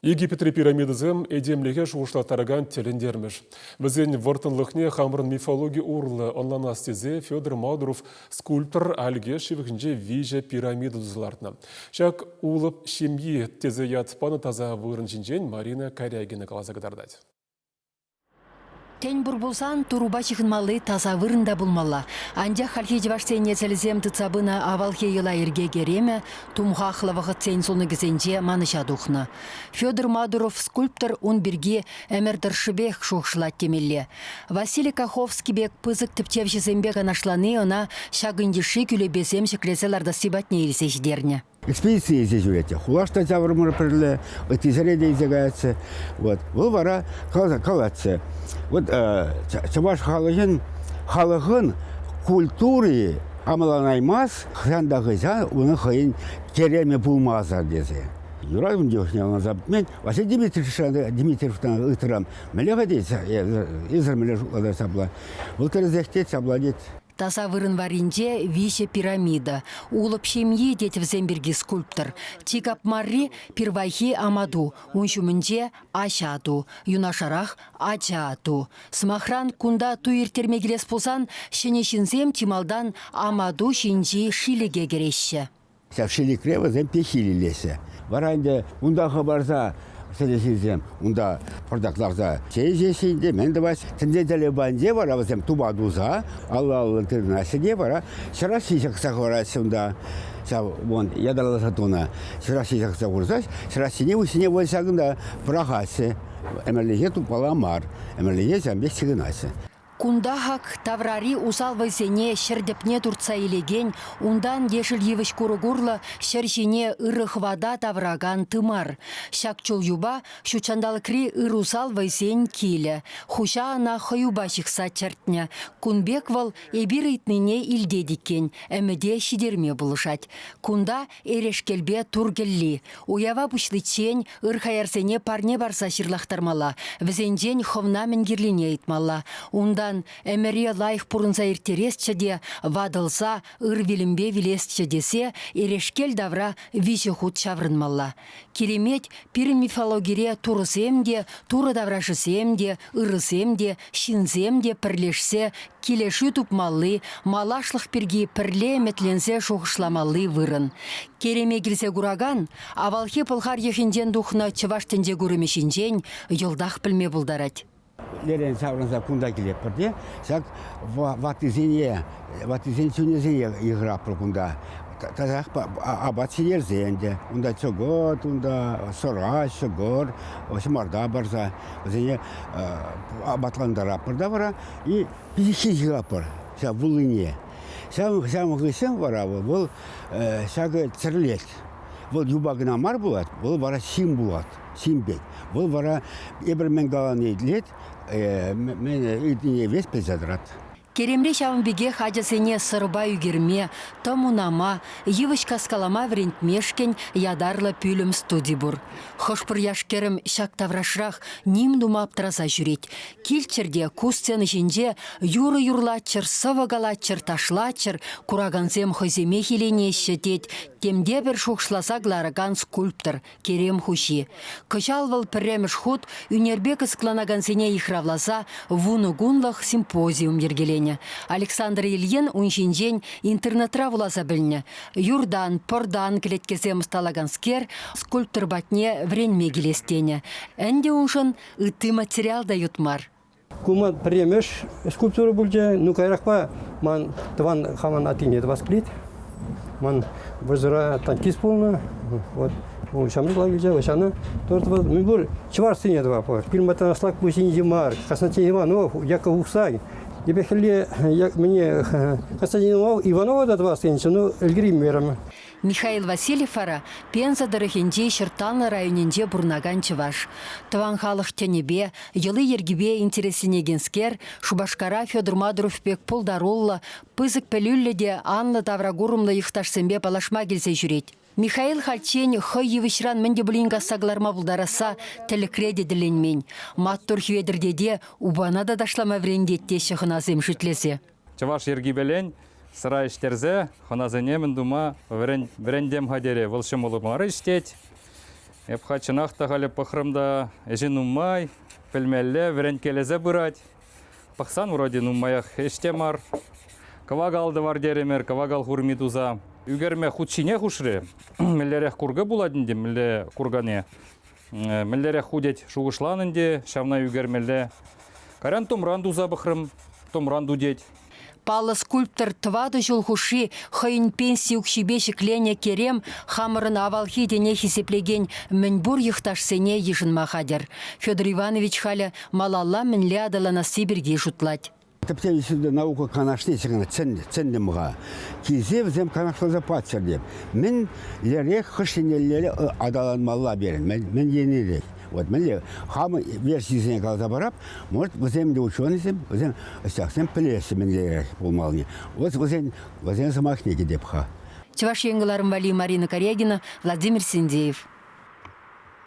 Египетри пирамидӑсем этемлӗхе шухӑшлаттаракан тӗлӗнтермӗш. Вӗсен вӑрттӑнлӑхне хамӑрӑн мифологи урлӑ ӑнланас тесе Федор Мадуров скульптор Альге ҫывӑхӗнче виҫӗ пирамида туса лартнӑ. Ҫак улӑп ҫемйи тесе ят панӑ таса вырӑн ҫинчен Марина Карягина каласа кӑтартать. Тӗн пур пулсан турупа ҫыхӑнмалли таса вырӑн та пулмалла. Анчах хальхи чӑвашсен несӗлӗсем тытса пынӑ авалхи йӑла-йӗрке керемӗ тумхахлӑ вӑхӑтсен сунӑкӗсенче манӑҫа тухнӑ. Федор Мадуров скульптор ун пирки ӗмӗр тӑршшӗпех шухӑшлать темелле. Василий Каховский пек пысӑк тӗпчевҫӗсемпе канашлани ӑна ҫакӑн йышши кӳлепесем ҫӗклесе лартасси патне илсе ҫитернӗ. Экспедицие илсе ҫӳретчӗ. Хулаш та ҫаврӑмӑр пӗрле, ыттисене те илсе каятчӗ. Вот. Вӑл вара калатчӗ. Вот чӑваш халӑхӗн халӑхӑн культури амаланаймасть, хӑҫан та хӑҫан унӑн хӑйӗн керемӗ пулмасӑр тесе. Юрать ун чухне ӑнланса пӗтмен. Василий Дмитриевич Дмитриевтан ыйтрӑм, мӗнле-ха тет, эсӗр мӗнле шутлатӑр ҫапла. Вӑл тӗрӗсех тет, ҫапла тет. Таса вырӑн варринче виҫӗ пирамида. Улӑп ҫемйи тет вӗсем пирки скульптор. Чи капмарри пирвайхи Амату, ун ҫумӗнче Аҫа ту, юнашарах Ача ту. Сӑмахран, кунта туй ирттерме килес пулсан ҫӗнӗ ҫынсем чи малтан Амату ҫинчи шилӗке кӗреҫҫӗ. Ҫав шилӗкре вӗсем пехил илеҫҫӗ. Вара ӗнтӗ унта хӑпарса сӗтел ҫынсем унта пӑртак ларса чей ӗҫеҫҫӗ ӗнтӗ, мӗн тӑваҫ. Тӗнче тӗлӗ вара вӗсем тупа туса алла-аллӑн тытӑнаҫҫӗ те вара ҫӑраҫҫи ҫакса хӑвараҫҫӗ унта. Ҫав вон ятарласа тунӑ ҫӑраҫҫи ҫакса хурса ҫӑраҫҫине уҫҫине вӑл ҫакӑнта пӑрахаҫҫӗ. Ӗмӗрлӗхе тупмалла мар, ӗмӗрлӗхе ҫавӑн пек ҫыхӑнаҫҫӗ. Кунта хак таврари усал вӑйсене ҫӗр тӗпне туртса илекен, унтан ешӗл йывӑҫ-курӑк урлӑ ҫӗр ҫине ырӑ хӑвата тавӑракан тымар. Ҫак чул юпа ҫутҫанталӑкри ыр-усал вӑйсен килӗ. Хуҫа ӑна хӑюпа ҫыхса чӗртнӗ. Кун пек вӑл эпир ыйтнине илтет иккен, ӗмӗте ҫитерме пулӑшать. Кунта эрешкелпе тур кӗлли. Уява пуҫличчен ыр-хаярсене парне парса ҫырлахтармалла, вӗсенчен хӑвна мӗн кирлине ыйтмалла. Унтан ӗмӗре лайӑх пурӑнса ирттересчӗ те ватӑлса ыр вилӗмпе вилесчӗ тесе эрешкел тавра виҫӗ хут ҫаврӑнмалла. Киремет пирӗн мифологире турӑсем те, турӑ таврашӗсем те, ырӑсем те, ҫынсем те пӗрлешсе килӗшӳ тупмалли, малашлӑх пирки пӗрле ӗмӗтленсе шухӑшламалли вырӑн. Кереме килсе куракан авалхи пӑлхар йӑхӗнчен тухнӑ чӑваш тӗнчекурӑмӗ ҫинчен йӑлтах пӗлме пултарать. Лерен ҫаврӑнса кунта килетпӗр те ҫак ваттисене, ваттисен чунӗсене йыхӑратпӑр кунта. Татах апат ҫитерсе ӗнтӗ. Унта чӑкӑт, унта сӑра, ҫӑкӑр, ҫӑмарта парса вӗсене апатлантаратпӑр та вара и пиҫиххи ҫыхатпӑр ҫав вуллине. Ҫав ҫавӑн хыҫҫӑн вара вӑл ҫакӑ чӗрӗлет. Вӑл юпа кӑна мар пулать, вӑл вара ҫын пулать, ҫын пек. Вӑл вара эпир мӗн калани итлет, мӗн ыйтнине веҫ пӗлсе тӑрать. Керемре ҫавӑн пекех ачасене сӑрӑпа ӳкерме, тӑм унама, йывӑҫ каскалама вӗрентмешкӗн ятарлӑ пӳлӗм студи пур. Хӑш-пӗр яш-кӗрӗм ҫак таврашрах ним тума аптӑраса ҫӳрет. Килччӗр те ку сцена ҫинче юрӑ юрлаччӑр, сӑвӑ калаччӑр, ташлаччӑр, куракансем хӑйсемех иленеҫҫӗ, тет темтепӗр шухӑшласа кӑларакан скульптор, керем хуҫи. Кӑҫал вӑл пӗрремӗш хут ӳнерпе кӑсӑкланакансене йыхравласа вунӑ кунлӑх симпозиум йӗркеленӗ. Александр Ильин ун ҫинчен интернетра вуласа пӗлнӗ. Юртан, пӑртан кӗлеткесем ӑсталаканскер скульптор патне вӗренме килес тенӗ. Ӗнтӗ уншӑн ытти материал та ют мар. Ку ман пӗрремӗш скульптура пулчӗ. Ну, каярахпа ман тӑван хамӑн аттене тӑвас килет. Ман вӑрҫӑра танкист пулнӑ. Вот ҫамрӑкла килчӗ, ҫаны тоже мӗн пур чӑвашсене тӑвап. Пирӗн патра Аслак пуҫӗнчи мар, Константин Иванов, Яков Ухсай. Эпӗ хӗлле мӗне Константин Иванова та тӑвас тенӗччӗ, но ӗлкӗреймерӗм. Михаил Васильев вара Пенза тӑрӑхӗнчи Ҫӑрттанлӑ районӗнче пурӑнакан чӑваш. Тӑван халӑх тӗнӗпе, йӑли-йӗркипе интересленекенскер Шупашкара Федор Мадуров пек пултаруллӑ, пысӑк пӗлӳллӗ те анлӑ тавракурӑмлӑ йӑхташсемпе паллашма килсе ҫӳрет. Михаил хальччен хӑй йывӑҫран мӗн те пулин касса кӑларма пултарасса тӗлӗкре те тӗлленмен. Маттур Хветӗр тете упана та ташлама вӗрентет теҫҫӗ хӑнасем шӳтлесе. Чӑваш йӗркипелен сӑра ӗҫтерсе хӑнасене мӗн тума вӗрентем-ха терӗ. Вӑл ҫӑмӑл мар ӗҫ тет. Эп-ха чӑнах та халӗ пӑхрӑм та ӗҫӗ нумай, пӗлмелле, вӗренткелесе пырать. Пӑхсан вроде нумаях ӗҫ те мар. Кӑвакал тӑвар терӗмӗр, кӑвакал хурми туса. Ӳкерме хут ҫине хушрӗ. Мӗнлерех курка пулать ӗнтӗ, мӗнле куркане. Мӗнлерех хутет шухӑшлан ӗнтӗ, ҫавна ӳкермелле. Кайран томран туса пӑхрӑм, томран тутет. Паллӑ скульптор тӑватӑ ҫул хушши хӑйӗн пенси укҫипе ҫӗкленӗ керем хамӑрӑн авалхи тӗне хисеплекен мӗнпур йӑхташсене йышӑнма хатӗр. Федор Иванович халӗ малалла мӗнле аталанасси пирки шутлать. Тӗпчев институчӗ наука канашне чӗнтӗм-ха. Килсе вӗсем канашласа паччӑр теп. Мӗн лерех хӑш еннелле аталанмалла пирӗн, мӗн еннерех. Вот мӗнле хамӑн версисене каласа парап, может, вӗсем те ученӑйсем, вӗсем ӑсчахсем пӗлеҫҫӗ мӗнлерех пулмаллине. Вот вӗсен, вӗсен сӑмахне кӗтеп-ха. Чӑваш Ен кӑларӑм валли Марина Карягина, Владимир Синдеев.